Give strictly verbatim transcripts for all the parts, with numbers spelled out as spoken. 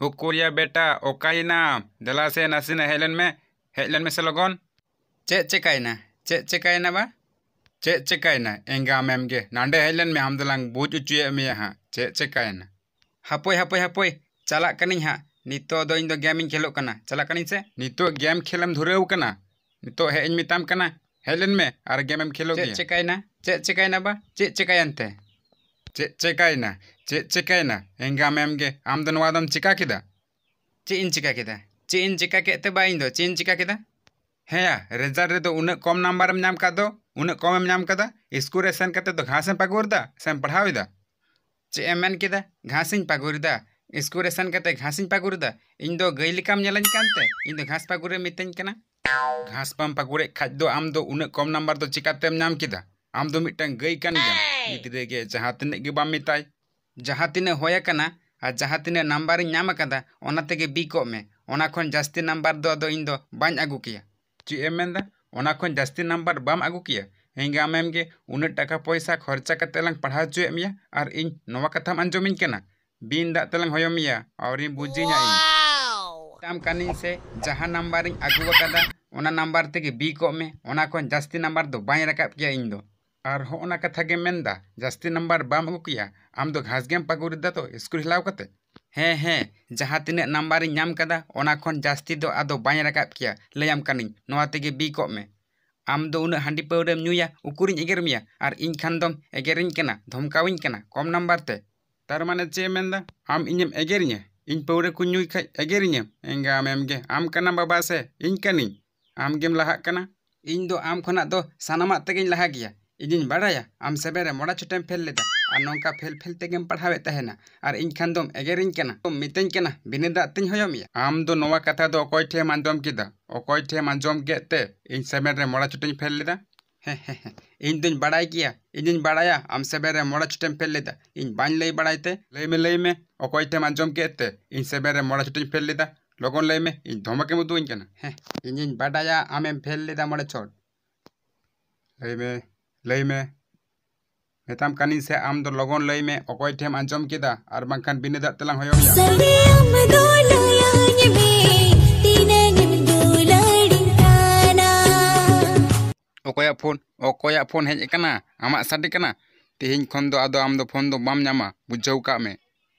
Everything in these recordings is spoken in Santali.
ᱩᱠᱩᱨᱭᱟ ᱵᱮᱴᱟ, ᱚᱠᱟᱭᱮᱱᱟᱢ? ᱫᱮᱞᱟ ᱥᱮ ᱱᱟᱥᱮᱱᱟᱜ ᱦᱮᱡ ᱞᱮᱱ ᱢᱮ, ᱦᱮᱡ ᱞᱮᱱ ᱢᱮᱥᱮ ᱞᱚᱜᱚᱱ᱾ ᱪᱮᱫ ᱪᱮᱠᱟᱭᱮᱱᱟ? ᱪᱮᱫ ᱪᱮᱠᱟᱭᱮᱱᱟ ᱵᱟ? ᱪᱮᱫ ᱪᱮᱠᱟᱭᱮᱱᱟ? ᱮᱸᱜᱟ ᱢᱮᱢ ᱜᱮ ᱱᱟᱸᱰᱮ ᱦᱮᱡ ᱞᱮᱱ ᱢᱮ, ᱟᱢ ᱫᱚᱞᱟᱝ ᱵᱩᱡᱽ ᱦᱚᱪᱚᱭᱮᱫ ᱢᱮᱭᱟ ᱦᱟᱸᱜ ᱪᱮᱫ ᱪᱮᱠᱟᱭᱮᱱᱟ᱾ ᱦᱟᱯᱳᱭ, ᱦᱟᱯᱳᱭ, ᱦᱟᱯᱳᱭ, ᱪᱟᱞᱟᱜ ᱠᱟᱹᱱᱟᱹᱧ ᱦᱟᱸᱜ᱾ ᱱᱤᱛᱚᱜ ᱫᱚ ᱤᱧ ᱫᱚ ᱜᱮᱢᱤᱧ ᱠᱷᱮᱞᱳᱜ ᱠᱟᱱᱟ᱾ ᱪᱟᱞᱟᱜ ᱠᱟᱹᱱᱟᱹᱧ ᱥᱮ᱾ ᱱᱤᱛᱚᱜ ᱜᱮᱢ ᱠᱷᱮᱞᱮᱢ ᱫᱷᱩᱨᱟᱹᱣ ᱠᱟᱱᱟ? ᱱᱤᱛᱚᱜ ᱦᱮᱡ ᱤᱧ ᱢᱮᱛᱟᱢ ᱠᱟᱱᱟ, ᱦᱮᱡ ᱞᱮᱱ ᱢᱮ ᱟᱨ ᱜᱮᱢᱮᱢ ᱠᱷᱮᱞᱳᱜ ᱪᱮᱫ ᱜᱮᱭᱟ᱾ ᱪᱮᱠᱟᱭᱮᱱᱟ? ᱪᱮᱫ ᱪᱮᱠᱟᱭᱮᱱᱟ ᱵᱟ? ᱪᱮᱫ ᱪᱮᱠᱟᱭᱮᱱ ᱛᱮ? ᱪᱮᱫ ᱪᱮᱠᱟᱭᱮᱱᱟ? ᱪᱮᱫ ᱪᱮᱠᱟᱭᱮᱱᱟ? ᱮᱸᱜᱟ ᱢᱮᱢ ᱜᱮ, ᱟᱢ ᱫᱚ ᱱᱚᱣᱟ ᱫᱚᱢ ᱪᱮᱠᱟ ᱠᱮᱫᱟ? ᱪᱮᱫ ᱤᱧ ᱪᱮᱠᱟ ᱠᱮᱫᱟ? ᱪᱮᱫ ᱤᱧ ᱪᱮᱠᱟ ᱠᱮᱫ ᱛᱮ ᱵᱟ ᱤᱧ ᱫᱚ? ᱪᱮᱫ ᱤᱧ ᱪᱮᱠᱟ ᱠᱮᱫᱟ? ᱦᱮᱸᱭᱟ, ᱨᱮᱡᱟᱞᱴ ᱨᱮᱫᱚ ᱩᱱᱟᱹᱜ ᱠᱚᱢ ᱱᱟᱢᱵᱟᱨᱮᱢ ᱧᱟᱢ ᱠᱟᱫ ᱫᱚ, ᱩᱱᱟᱹᱜ ᱠᱚᱢᱮᱢ ᱧᱟᱢ ᱠᱟᱫᱟ, ᱤᱥᱠᱩᱞ ᱨᱮ ᱥᱮᱱ ᱠᱟᱛᱮ ᱫᱚ ᱜᱷᱟᱥᱮᱢ ᱯᱟᱹᱜᱩᱨ ᱮᱫᱟ ᱥᱮᱢ ᱯᱟᱲᱦᱟᱣ ᱮᱫᱟ? ᱪᱮᱫ ᱮᱢ ᱢᱮᱱ ᱠᱮᱫᱟ? ᱜᱷᱟᱥᱤᱧ ᱯᱟᱹᱜᱩᱨ ᱮᱫᱟ? ᱤᱥᱠᱩᱞ ᱨᱮ ᱥᱮᱱ ᱠᱟᱛᱮ ᱜᱷᱟᱥᱤᱧ ᱯᱟᱹᱜᱩᱨ ᱮᱫᱟ? ᱤᱧ ᱫᱚ ᱜᱟᱹᱭ ᱞᱮᱠᱟᱢ ᱧᱮᱞᱤᱧ ᱠᱟᱱᱛᱮ ᱤᱧ ᱫᱚ ᱜᱷᱟᱥ ᱯᱟᱹᱜᱩᱨᱮᱢ ᱢᱤᱛᱟᱹᱧ ᱠᱟᱱᱟ? ᱜᱷᱟᱥ ᱵᱟᱢ ᱯᱟᱹᱜᱩᱨᱮᱫ ᱠᱷᱟᱡ ᱫᱚ ᱟᱢ ᱫᱚ ᱩᱱᱟᱹᱜ ᱠᱚᱢ ᱱᱟᱢᱵᱟᱨ ᱫᱚ ᱪᱤᱠᱟᱛᱮᱢ ᱧᱟᱢ ᱠᱮᱫᱟ? ᱟᱢ ᱫᱚ ᱢᱤᱫᱴᱟᱝ ᱜᱟᱹᱭ ᱠᱟᱱ ᱜᱮᱭᱟᱢ᱾ ᱜᱤᱫᱽᱨᱟᱹ ᱜᱮ ᱡᱟᱦᱟᱸ ᱛᱤᱱᱟᱹᱜ ᱜᱮ ᱵᱟᱢ ᱢᱮᱛᱟᱭ, ᱡᱟᱦᱟᱸ ᱛᱤᱱᱟᱹᱜ ᱦᱩᱭ ᱟᱠᱟᱱᱟ ᱟᱨ ᱡᱟᱦᱟᱸ ᱛᱤᱱᱟᱹᱜ ᱱᱟᱢᱵᱟᱨᱤᱧ ᱧᱟᱢ ᱟᱠᱟᱫᱟ, ᱚᱱᱟ ᱛᱮᱜᱮ ᱵᱤ ᱠᱚᱜ ᱢᱮ᱾ ᱚᱱᱟ ᱠᱷᱚᱱ ᱡᱟᱹᱥᱛᱤ ᱱᱟᱢᱵᱟᱨ ᱫᱚ ᱟᱫᱚ ᱤᱧ ᱫᱚ ᱵᱟᱹᱧ ᱟᱹᱜᱩ ᱠᱮᱭᱟ᱾ ᱪᱮᱫ ᱮᱢ ᱢᱮᱱᱫᱟ? ᱚᱱᱟ ᱠᱷᱚᱱ ᱡᱟᱹᱥᱛᱤ ᱱᱟᱢᱵᱟᱨ ᱵᱟᱢ ᱟᱹᱜᱩ ᱠᱮᱭᱟ? ᱮᱸᱜᱟ ᱢᱮᱢ ᱜᱮ ᱩᱱᱟᱹᱜ ᱴᱟᱠᱟ ᱯᱚᱭᱥᱟ ᱠᱷᱚᱨᱪᱟ ᱠᱟᱛᱮ ᱞᱟᱝ ᱯᱟᱲᱦᱟᱣ ᱦᱚᱪᱚᱭᱮᱫ ᱢᱮᱭᱟ ᱟᱨ ᱤᱧ ᱱᱚᱣᱟ ᱠᱟᱛᱷᱟᱢ ᱟᱸᱡᱚᱢᱤᱧ ᱠᱟᱱᱟ? ᱵᱤᱱ ᱫᱟᱜ ᱛᱮᱞᱟᱝ ᱦᱚᱭᱚ ᱢᱮᱭᱟ, ᱟᱹᱣᱨᱤᱢ ᱵᱩᱡᱤᱧᱟ ᱤᱧ᱾ ᱢᱮᱛᱟᱢ ᱠᱟᱹᱱᱟᱹᱧ ᱥᱮ, ᱡᱟᱦᱟᱸ ᱱᱟᱢᱵᱟᱨᱤᱧ ᱟᱹᱜᱩ ᱟᱠᱟᱫᱟ, ᱚᱱᱟ ᱱᱟᱢᱵᱟᱨ ᱛᱮᱜᱮ ᱵᱤ ᱠᱚᱜ ᱢᱮ, ᱚᱱᱟ ᱠᱷᱚᱱ ᱡᱟᱹᱥᱛᱤ ᱱᱟᱢᱵᱟᱨ ᱫᱚ ᱵᱟᱹᱧ ᱨᱟᱠᱟᱵ ᱠᱮᱭᱟ ᱤᱧ ᱫᱚ᱾ ᱟᱨ ᱦᱚᱸ ᱚᱱᱟ ᱠᱟᱛᱷᱟ ᱜᱮᱢ ᱢᱮᱱᱫᱟ, ᱡᱟᱹᱥᱛᱤ ᱱᱟᱢᱵᱟᱨ ᱵᱟᱢ ᱟᱹᱜᱩ ᱠᱮᱭᱟ? ᱟᱢ ᱫᱚ ᱜᱷᱟᱥ ᱜᱮᱢ ᱯᱟᱹᱜᱩᱨ ᱮᱫᱟ ᱛᱚ ᱤᱥᱠᱩᱞ ᱦᱮᱞᱟᱣ ᱠᱟᱛᱮ? ᱦᱮᱸ, ᱦᱮᱸ, ᱡᱟᱦᱟᱸ ᱛᱤᱱᱟᱹᱜ ᱱᱟᱢᱵᱟᱨᱤᱧ ᱧᱟᱢ ᱠᱟᱫᱟ, ᱚᱱᱟ ᱠᱷᱚᱱ ᱡᱟᱹᱥᱛᱤ ᱫᱚ ᱟᱫᱚ ᱵᱟᱹᱧ ᱨᱟᱠᱟᱵ ᱠᱮᱭᱟ, ᱞᱟᱹᱭᱟᱢ ᱠᱟᱹᱱᱟᱹᱧ, ᱱᱚᱣᱟ ᱛᱮᱜᱮ ᱵᱤ ᱠᱚᱜ ᱢᱮ᱾ ᱟᱢ ᱫᱚ ᱩᱱᱟᱹᱜ ᱦᱟᱺᱰᱤ ᱯᱟᱹᱣᱨᱟᱹᱢ ᱧᱩᱭᱟ, ᱩᱠᱩᱨᱤᱧ ᱮᱜᱮᱨ ᱢᱮᱭᱟ? ᱟᱨ ᱤᱧ ᱠᱷᱟᱱ ᱫᱚᱢ ᱮᱜᱮᱨᱤᱧ ᱠᱟᱱᱟ, ᱫᱷᱚᱢᱠᱟᱣᱤᱧ ᱠᱟᱱᱟ ᱠᱚᱢ ᱱᱟᱢᱵᱟᱨ ᱛᱮ᱾ ᱛᱟᱨ ᱢᱟᱱᱮ ᱪᱮᱫ ᱮᱢ ᱢᱮᱱᱫᱟ? ᱟᱢ ᱤᱧᱮᱢ ᱮᱜᱮᱨᱤᱧᱟ? ᱤᱧ ᱯᱟᱹᱣᱨᱟᱹ ᱠᱚᱧ ᱧᱩᱭ ᱠᱷᱟᱡ ᱮᱜᱮᱨᱤᱧᱟᱢ? ᱮᱸᱜᱟ ᱢᱮᱢ ᱜᱮ, ᱟᱢ ᱠᱟᱱᱟᱢ ᱵᱟᱵᱟ ᱥᱮ ᱤᱧ ᱠᱟᱹᱱᱤᱧ? ᱟᱢ ᱜᱮᱢ ᱞᱟᱦᱟᱜ ᱠᱟᱱᱟ᱾ ᱤᱧ ᱫᱚ ᱟᱢ ᱠᱷᱚᱱᱟᱜ ᱫᱚ ᱥᱟᱱᱟᱢᱟᱜ ᱛᱮᱜᱮᱧ ᱞᱟᱦᱟ ᱜᱮᱭᱟ᱾ ᱤᱧᱤᱧ ᱵᱟᱲᱟᱭᱟ ᱟᱢ ᱥᱮᱵᱮᱱ ᱨᱮ ᱢᱚᱬᱮ ᱪᱷᱚᱴᱮᱢ ᱯᱷᱮᱞ ᱞᱮᱫᱟ ᱟᱨ ᱱᱚᱝᱠᱟ ᱯᱷᱮᱞ ᱯᱷᱮᱞ ᱛᱮᱜᱮᱢ ᱯᱟᱲᱦᱟᱣᱮᱫ ᱛᱟᱦᱮᱱᱟ᱾ ᱟᱨ ᱤᱧ ᱠᱷᱟᱱ ᱫᱚᱢ ᱮᱜᱮᱨᱤᱧ ᱠᱟᱱᱟ, ᱫᱚᱢ ᱢᱤᱛᱟᱹᱧ ᱠᱟᱱᱟ ᱵᱤᱱᱟᱹ ᱫᱟᱜ ᱛᱮᱧ ᱦᱚᱭᱚ ᱢᱮᱭᱟ᱾ ᱟᱢ ᱫᱚ ᱱᱚᱣᱟ ᱠᱟᱛᱷᱟ ᱫᱚ ᱚᱠᱚᱭ ᱴᱷᱮᱱ ᱮᱢ ᱟᱸᱡᱚᱢ ᱠᱮᱫᱟ? ᱚᱠᱚᱭ ᱴᱷᱮᱱ ᱮᱢ ᱟᱸᱡᱚᱢ ᱠᱮᱫ ᱛᱮ ᱤᱧ ᱥᱮᱵᱮᱱ ᱨᱮ ᱢᱚᱬᱮ ᱪᱷᱚᱴᱤᱧ ᱯᱷᱮᱞ ᱞᱮᱫᱟ? ᱤᱧ ᱫᱚᱧ ᱵᱟᱲᱟᱭ ᱜᱮᱭᱟ, ᱤᱧᱤᱧ ᱵᱟᱲᱟᱭᱟ ᱟᱢ ᱥᱮᱵᱮᱱ ᱨᱮ ᱢᱚᱬᱮ ᱪᱷᱚᱴᱮᱢ ᱯᱷᱮᱞ ᱞᱮᱫᱟ᱾ ᱤᱧ ᱵᱟᱹᱧ ᱞᱟᱹᱭ ᱵᱟᱲᱟᱭ ᱛᱮ? ᱞᱟᱹᱭ ᱢᱮ, ᱞᱟᱹᱭ ᱢᱮ, ᱚᱠᱚᱭ ᱴᱷᱮᱱ ᱮᱢ ᱟᱸᱡᱚᱢ ᱠᱮᱫ ᱛᱮ ᱤᱧ ᱥᱮᱵᱮᱱ ᱨᱮ ᱢᱚᱬᱮ ᱪᱷᱚᱴᱤᱧ ᱯᱷᱮᱞ ᱞᱮᱫᱟ? ᱞᱚᱜᱚᱱ ᱞᱟᱹᱭ ᱢᱮ, ᱤᱧ ᱫᱷᱚᱢᱚᱠᱮᱢ ᱩᱫᱩᱜ ᱟᱹᱧ ᱠᱟᱱᱟ᱾ ᱦᱮᱸ, ᱤᱧᱤᱧ ᱵᱟᱰᱟᱭᱟ ᱟᱢᱮᱢ ᱯᱷᱮᱞ ᱞᱮᱫᱟ ᱢᱚᱬᱮ ᱪᱷᱚᱴ᱾ ᱞᱟᱹᱭ ᱢᱮ, ᱞᱟᱹᱭ ᱢᱮ᱾ ᱢᱮᱛᱟᱢ ᱠᱟᱹᱱᱟᱹᱧ ᱥᱮ, ᱟᱢ ᱫᱚ ᱞᱚᱜᱚᱱ ᱞᱟᱹᱭ ᱢᱮ, ᱚᱠᱚᱭ ᱴᱷᱮᱢ ᱟᱸᱡᱚᱢ ᱠᱮᱫᱟ, ᱟᱨ ᱵᱟᱝᱠᱷᱟᱱ ᱵᱤᱱᱟᱹ ᱫᱟᱜ ᱛᱮᱞᱟᱝ ᱦᱚᱭᱚ ᱢᱮᱭᱟ᱾ ᱥᱟᱹᱨᱤᱭᱟᱢ ᱫᱚ ᱞᱟᱹᱭᱟᱹᱧ ᱢᱮ, ᱛᱤᱱᱟᱹᱜ ᱮᱢ ᱫᱩᱞᱟᱹᱲᱤᱧ ᱠᱟᱱᱟ᱾ ᱚᱠᱚᱭᱟᱜ ᱯᱷᱳᱱ? ᱚᱠᱚᱭᱟᱜ ᱯᱷᱳᱱ ᱦᱮᱡ ᱟᱠᱟᱱᱟ? ᱟᱢᱟᱜ ᱥᱟᱰᱮ ᱠᱟᱱᱟ? ᱛᱮᱦᱮᱧ ᱠᱷᱚᱱ ᱫᱚ ᱟᱫᱚ ᱟᱢ ᱫᱚ ᱯᱷᱳᱱ ᱫᱚ ᱵᱟᱢ ᱧᱟᱢᱟ, ᱵᱩᱡᱷᱟᱹᱣ ᱠᱟᱜ ᱢᱮ᱾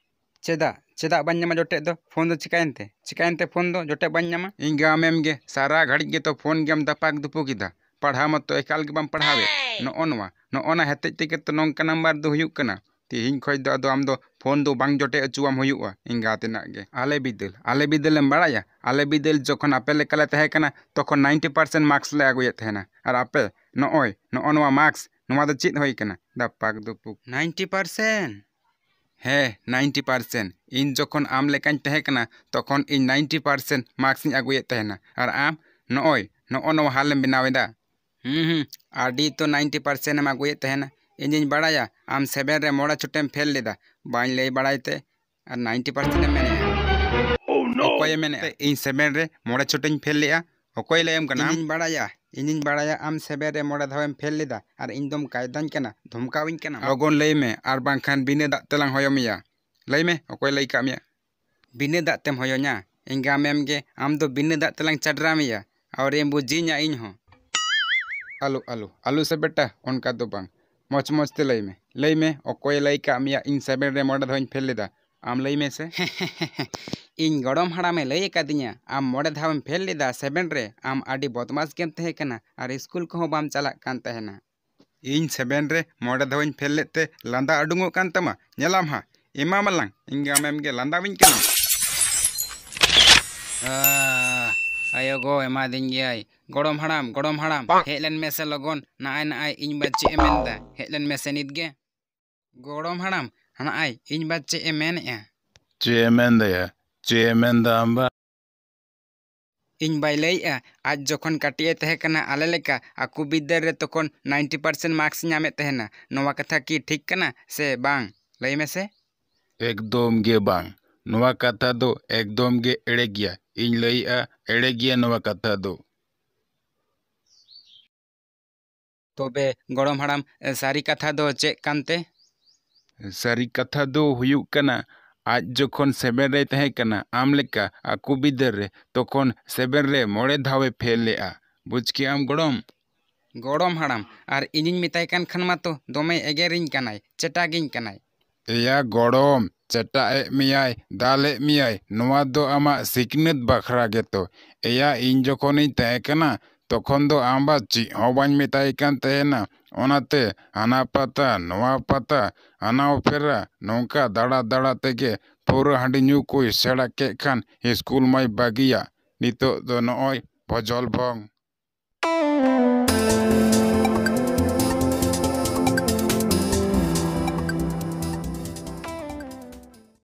ᱪᱮᱫᱟᱜ? ᱪᱮᱫᱟᱜ ᱵᱟᱹᱧ ᱧᱟᱢᱟ ᱡᱚᱴᱮᱫ ᱫᱚ? ᱯᱷᱳᱱ ᱫᱚ ᱪᱤᱠᱟᱭᱮᱱ ᱛᱮ? ᱪᱤᱠᱟᱭᱮᱱ ᱛᱮ ᱯᱷᱳᱱ ᱫᱚ ᱡᱚᱴᱮᱫ ᱵᱟᱹᱧ ᱧᱟᱢᱟ? ᱤᱧ ᱜᱮ ᱟᱢᱮᱢ ᱜᱮ, ᱥᱟᱨᱟ ᱜᱷᱟᱹᱲᱤᱡ ᱜᱮᱛᱚ ᱯᱷᱳᱱ ᱜᱮᱢ ᱫᱟᱯᱟᱠ ᱫᱩᱯᱩᱠ ᱮᱫᱟ᱾ ᱯᱟᱲᱦᱟᱣ ᱢᱟᱛᱚ ᱮᱠᱟᱞ ᱜᱮ ᱵᱟᱢ ᱯᱟᱲᱦᱟᱣᱮᱫ᱾ ᱱᱚᱜᱼᱚ ᱱᱚᱣᱟ, ᱱᱚᱜᱼᱚ ᱱᱟ ᱦᱚᱛᱮᱡ ᱛᱮᱜᱮ ᱛᱚ ᱱᱚᱝᱠᱟ ᱱᱟᱢᱵᱟᱨ ᱫᱚ ᱦᱩᱭᱩᱜ ᱠᱟᱱᱟ᱾ ᱛᱮᱦᱮᱧ ᱠᱷᱚᱡ ᱫᱚ ᱟᱫᱚ ᱟᱢ ᱫᱚ ᱯᱷᱳᱱ ᱫᱚ ᱵᱟᱝ ᱡᱚᱴᱮᱫ ᱦᱚᱪᱚᱣᱟᱢ ᱦᱩᱭᱩᱜᱼᱟ, ᱮᱸᱜᱟᱛᱮᱱᱟᱜ ᱜᱮ᱾ ᱟᱞᱮ ᱵᱤᱫᱟᱹᱞ, ᱟᱞᱮ ᱵᱤᱫᱟᱹᱞᱮᱢ ᱵᱟᱲᱟᱭᱟ? ᱟᱞᱮ ᱵᱤᱫᱟᱹᱞ ᱡᱚᱠᱷᱚᱱ ᱟᱯᱮ ᱞᱮᱠᱟᱞᱮ ᱛᱟᱦᱮᱸ ᱠᱟᱱᱟ, ᱛᱚᱠᱷᱚᱱ ᱱᱟᱭᱤᱱᱴᱤ ᱯᱟᱨᱥᱮᱱᱴ ᱢᱟᱨᱠᱥ ᱞᱮ ᱟᱹᱜᱩᱭᱮᱫ ᱛᱟᱦᱮᱱᱟ᱾ ᱟᱨ ᱟᱯᱮ, ᱱᱚᱜᱼᱚᱭ, ᱱᱚᱜᱼᱚ ᱱᱚᱣᱟ ᱢᱟᱨᱠᱥ, ᱱᱚᱣᱟ ᱫᱚ ᱪᱮᱫ ᱦᱩᱭ ᱠᱟᱱᱟ? ᱫᱟᱯᱟᱠ ᱫᱩᱯᱩᱠ᱾ Ninety percent? ᱦᱮᱸ, ᱱᱟᱭᱤᱱᱴᱤ ᱯᱟᱨᱥᱮᱱᱴ᱾ ᱤᱧ ᱡᱚᱠᱷᱚᱱ ᱟᱢ ᱞᱮᱠᱟᱧ ᱛᱟᱦᱮᱸ ᱠᱟᱱᱟ, ᱛᱚᱠᱷᱚᱱ ᱤᱧ ᱱᱟᱭᱤᱱᱴᱤ ᱯᱟᱨᱥᱮᱱᱴ ᱢᱟᱨᱠᱥ ᱤᱧ ᱟᱹᱜᱩᱭᱮᱫ ᱛᱟᱦᱮᱱᱟ᱾ ᱟᱨ ᱟᱢ ᱱᱚᱜᱼᱚᱭ, ᱱᱚᱜᱼᱚ ᱱᱚᱣᱟ ᱦᱟᱞᱮᱢ ᱵᱮᱱᱟᱣ ᱮᱫᱟ᱾ ᱦᱩᱸ, ᱦᱩᱸ, ᱟᱹᱰᱤ ᱛᱚ ᱱᱟᱭᱤᱱᱴᱤ ᱯᱟᱨᱥᱮᱱᱴ ᱮᱢ ᱟᱹᱜᱩᱭᱮᱫ ᱛᱟᱦᱮᱱᱟ᱾ ᱤᱧᱤᱧ ᱵᱟᱲᱟᱭᱟ, ᱟᱢ ᱥᱮᱵᱷᱮᱱ ᱨᱮ ᱢᱚᱬᱮ ᱪᱷᱚᱴᱮᱢ ᱯᱷᱮᱞ ᱞᱮᱫᱟ, ᱵᱟᱹᱧ ᱞᱟᱹᱭ ᱵᱟᱲᱟᱭ ᱛᱮ᱾ ᱟᱨ ᱱᱟᱭᱤᱱᱴᱤ ᱯᱟᱨᱥᱮᱱᱴ ᱮᱢ ᱢᱮᱱᱮᱫᱼᱟ? ᱚᱠᱚᱭᱮ ᱢᱮᱱᱮᱫᱼᱟ ᱤᱧ ᱥᱮᱵᱷᱮᱱ ᱨᱮ ᱢᱚᱬᱮ ᱪᱷᱚᱴᱤᱧ ᱯᱷᱮᱞ ᱞᱮᱫᱼᱟ? ᱚᱠᱚᱭ ᱞᱟᱹᱭᱟᱢ ᱠᱟᱱᱟ ᱟᱢ? ᱤᱧᱤᱧ ᱵᱟᱲᱟᱭᱟ, ᱤᱧᱤᱧ ᱵᱟᱲᱟᱭᱟ ᱟᱢ ᱥᱮᱵᱷᱮᱱ ᱨᱮ ᱢᱚᱬᱮ ᱫᱷᱟᱣᱮᱢ ᱯᱷᱮᱞ ᱞᱮᱫᱟ ᱟᱨ ᱤᱧ ᱫᱚᱢ ᱠᱟᱭᱫᱟᱧ ᱠᱟᱱᱟ, ᱫᱷᱚᱢᱠᱟᱣᱤᱧ ᱠᱟᱱᱟᱢ᱾ ᱞᱚᱜᱚᱱ ᱞᱟᱹᱭ ᱢᱮ, ᱟᱨ ᱵᱟᱝᱠᱷᱟᱱ ᱵᱤᱱᱟᱹ ᱫᱟᱜ ᱛᱮᱞᱟᱝ ᱦᱚᱭᱚ ᱢᱮᱭᱟ᱾ ᱞᱟᱹᱭ ᱢᱮ, ᱚᱠᱚᱭ ᱞᱟᱹᱭ ᱠᱟᱜ ᱢᱮᱭᱟ? ᱵᱤᱱᱟᱹ ᱫᱟᱜ ᱛᱮᱢ ᱦᱚᱭᱚᱧᱟ? ᱮᱸᱜᱟ ᱢᱮᱢ ᱜᱮ, ᱟᱢ ᱫᱚ ᱵᱤᱱᱟᱹ ᱫᱟᱜ ᱛᱮᱞᱟᱝ ᱪᱟᱰᱨᱟ ᱢᱮᱭᱟ᱾ ᱟᱹᱣᱨᱤᱢ ᱵᱩᱡᱷᱤᱧᱟ ᱤᱧ ᱦᱚᱸ᱾ ᱟᱞᱚ, ᱟᱞᱚ, ᱟᱞᱚ ᱥᱮ ᱵᱮᱴᱟ, ᱚᱱᱠᱟ ᱫᱚ ᱵᱟᱝ᱾ ᱢᱚᱡᱽ ᱢᱚᱡᱽ ᱛᱮ ᱞᱟᱹᱭ ᱢᱮ᱾ ᱞᱟᱹᱭ ᱢᱮ, ᱚᱠᱚᱭᱮ ᱞᱟᱹᱭ ᱠᱟᱜ ᱢᱮᱭᱟ ᱤᱧ ᱥᱮᱵᱷᱮᱱ ᱨᱮ ᱢᱚᱬᱮ ᱫᱷᱟᱣᱤᱧ ᱯᱷᱮᱞ ᱞᱮᱫᱟ? ᱟᱢ ᱞᱟᱹᱭ ᱢᱮ ᱥᱮ᱾ ᱤᱧ ᱜᱚᱲᱚᱢ ᱦᱟᱲᱟᱢᱮ ᱞᱟᱹᱭ ᱟᱠᱟᱫᱤᱧᱟ, ᱟᱢ ᱢᱚᱬᱮ ᱫᱷᱟᱣᱮᱢ ᱯᱷᱮᱞ ᱞᱮᱫᱟ ᱥᱮᱵᱷᱮᱱ ᱨᱮ᱾ ᱟᱢ ᱟᱹᱰᱤ ᱵᱚᱫᱢᱟᱥ ᱜᱮᱢ ᱛᱟᱦᱮᱸ ᱠᱟᱱᱟ ᱟᱨ ᱥᱠᱩᱞ ᱠᱚᱦᱚᱸ ᱵᱟᱢ ᱪᱟᱞᱟᱜ ᱠᱟᱱ ᱛᱟᱦᱮᱱᱟ᱾ ᱤᱧ ᱥᱮᱵᱷᱮᱱ ᱨᱮ ᱢᱚᱬᱮ ᱫᱷᱟᱣᱤᱧ ᱯᱷᱮᱞ ᱞᱮᱫ ᱛᱮ ᱞᱟᱸᱫᱟ ᱩᱰᱩᱝᱚᱜ ᱠᱟᱱ ᱛᱟᱢᱟ? ᱧᱮᱞᱟᱢ ᱦᱟᱸᱜ, ᱮᱢᱟᱢᱟᱞᱟᱝ, ᱤᱧ ᱜᱮ ᱟᱢᱮᱢ ᱜᱮ ᱞᱟᱸᱫᱟᱣᱤᱧ ᱠᱟᱱᱟᱢ᱾ ᱟᱭᱳ ᱜᱚ ᱮᱢᱟᱫᱤᱧ ᱜᱮᱭᱟᱭ᱾ ᱜᱚᱲᱚᱢ ᱦᱟᱲᱟᱢ, ᱜᱚᱲᱚᱢ ᱦᱟᱲᱟᱢ, ᱦᱮᱡ ᱞᱮᱱ ᱢᱮᱥᱮ ᱞᱚᱜᱚᱱ᱾ ᱱᱟᱜᱼᱟᱭ, ᱱᱟᱜᱼᱟᱭ, ᱤᱧ ᱵᱟ ᱪᱮᱫ ᱮ ᱢᱮᱱᱫᱟ? ᱦᱮᱡ ᱞᱮᱱ ᱢᱮᱥᱮ ᱱᱤᱛ ᱜᱮ᱾ ᱜᱚᱲᱚᱢ ᱦᱟᱲᱟᱢ, ᱱᱟᱜᱼᱟᱭ, ᱤᱧ ᱵᱟ ᱪᱮᱫ ᱮ ᱢᱮᱱᱮᱜᱼᱟ? ᱪᱮᱫ ᱮ ᱢᱮᱱᱫᱟᱭᱟ? ᱪᱮᱫ ᱮ ᱢᱮᱱᱫᱟ ᱟᱢ ᱵᱟ? ᱤᱧ ᱵᱟᱭ ᱞᱟᱹᱭᱮᱜᱼᱟ, ᱟᱡ ᱡᱚᱠᱷᱚᱱ ᱠᱟᱹᱴᱤᱡ ᱮ ᱛᱟᱦᱮᱸ ᱠᱟᱱᱟ, ᱟᱞᱮ ᱞᱮᱠᱟ ᱟᱠᱚ ᱵᱤᱫᱟᱹᱞ ᱨᱮ ᱛᱚᱠᱷᱚᱱ ᱱᱟᱭᱤᱱᱴᱤ ᱯᱟᱨᱥᱮᱱᱴ ᱢᱟᱨᱠᱥ ᱧᱟᱢᱮᱫ ᱛᱟᱦᱮᱱᱟ᱾ ᱱᱚᱣᱟ ᱠᱟᱛᱷᱟ ᱠᱤ ᱴᱷᱤᱠ ᱠᱟᱱᱟ ᱥᱮ ᱵᱟᱝ? ᱞᱟᱹᱭ ᱢᱮᱥᱮ᱾ ᱮᱠᱫᱚᱢ ᱜᱮ ᱵᱟᱝ᱾ ᱱᱚᱣᱟ ᱠᱟᱛᱷᱟ ᱫᱚ ᱮᱠᱫᱚᱢ ᱜᱮ ᱮᱲᱮ ᱜᱮᱭᱟ᱾ ᱤᱧ ᱞᱟᱹᱭᱮᱜᱼᱟ, ᱮᱲᱮ ᱜᱮᱭᱟ ᱱᱚᱣᱟ ᱠᱟᱛᱷᱟ ᱫᱚ᱾ ᱛᱚᱵᱮ ᱜᱚᱲᱚᱢ ᱦᱟᱲᱟᱢ, ᱥᱟᱹᱨᱤ ᱠᱟᱛᱷᱟ ᱫᱚ ᱪᱮᱫ ᱠᱟᱱᱛᱮ? ᱥᱟᱹᱨᱤ ᱠᱟᱛᱷᱟ ᱫᱚ ᱦᱩᱭᱩᱜ ᱠᱟᱱᱟ, ᱟᱡ ᱡᱚᱠᱷᱚᱱ ᱥᱮᱵᱷᱮᱱ ᱨᱮᱭ ᱛᱟᱦᱮᱸ ᱠᱟᱱᱟ, ᱟᱢ ᱞᱮᱠᱟ ᱟᱠᱚ ᱵᱤᱫᱟᱹᱞ ᱨᱮ, ᱛᱚᱠᱷᱚᱱ ᱥᱮᱵᱷᱮᱱ ᱨᱮ ᱢᱚᱬᱮ ᱫᱷᱟᱣᱮ ᱯᱷᱮᱞ ᱞᱮᱜᱼᱟ᱾ ᱵᱩᱡᱽ ᱠᱮᱜᱼᱟᱢ ᱜᱚᱲᱚᱢ? ᱜᱚᱲᱚᱢ ᱦᱟᱲᱟᱢ, ᱟᱨ ᱤᱧᱤᱧ ᱢᱮᱛᱟᱭ ᱠᱟᱱ ᱠᱷᱟᱱ ᱢᱟᱛᱚ ᱫᱚᱢᱮ ᱮᱜᱮᱨᱤᱧ ᱠᱟᱱᱟᱭ, ᱪᱮᱴᱟᱜᱤᱧ ᱠᱟᱱᱟᱭ᱾ ᱮᱭᱟ ᱜᱚᱲᱚᱢ, ᱪᱮᱴᱟᱜ ᱮᱫ ᱢᱮᱭᱟᱭ, ᱫᱟᱞ ᱮᱫ ᱢᱮᱭᱟᱭ, ᱱᱚᱣᱟ ᱫᱚ ᱟᱢᱟᱜ ᱥᱤᱠᱷᱱᱟᱹᱛ ᱵᱟᱠᱷᱨᱟ ᱜᱮᱛᱚ᱾ ᱮᱭᱟ, ᱤᱧ ᱡᱚᱠᱷᱚᱱᱤᱧ ᱛᱟᱦᱮᱸ ᱠᱟᱱᱟ, ᱛᱚᱠᱷᱚᱱ ᱫᱚ ᱟᱢ ᱵᱟ ᱪᱮᱫ ᱦᱚᱸ ᱵᱟᱹᱧ ᱢᱮᱛᱟᱭ ᱠᱟᱱ ᱛᱟᱦᱮᱱᱟ᱾ ᱚᱱᱟᱛᱮ ᱦᱟᱱᱟ ᱯᱟᱛᱟ, ᱱᱚᱣᱟ ᱯᱟᱛᱟ, ᱦᱟᱱᱟ ᱚᱯᱮᱨᱟ, ᱱᱚᱝᱠᱟ ᱫᱟᱬᱟ ᱫᱟᱬᱟ ᱛᱮᱜᱮ ᱯᱟᱹᱣᱨᱟᱹ ᱦᱟᱺᱰᱤ ᱧᱩ ᱠᱚᱭ ᱥᱮᱬᱟ ᱠᱮᱫ ᱠᱷᱟᱱ ᱤᱥᱠᱩᱞ ᱢᱟᱭ ᱵᱟᱹᱜᱤᱭᱟ᱾ ᱱᱤᱛᱚᱜ ᱫᱚ ᱱᱚᱜᱼᱚᱭ ᱵᱷᱚᱡᱚᱞ ᱵᱷᱚᱝ᱾